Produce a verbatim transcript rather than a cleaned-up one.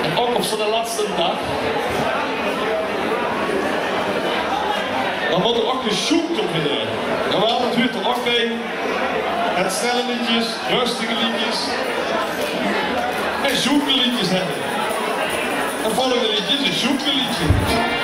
En ouch op zoe'n latste daag, dan mót d'r ouch gesjoekeld waere. Jawel, dat huurt d'r ouch bie. Het snelle leedjes, rustige leedjes en sjoekelleedjes höbbe. Het volgende leedje is ein sjoekelleedje.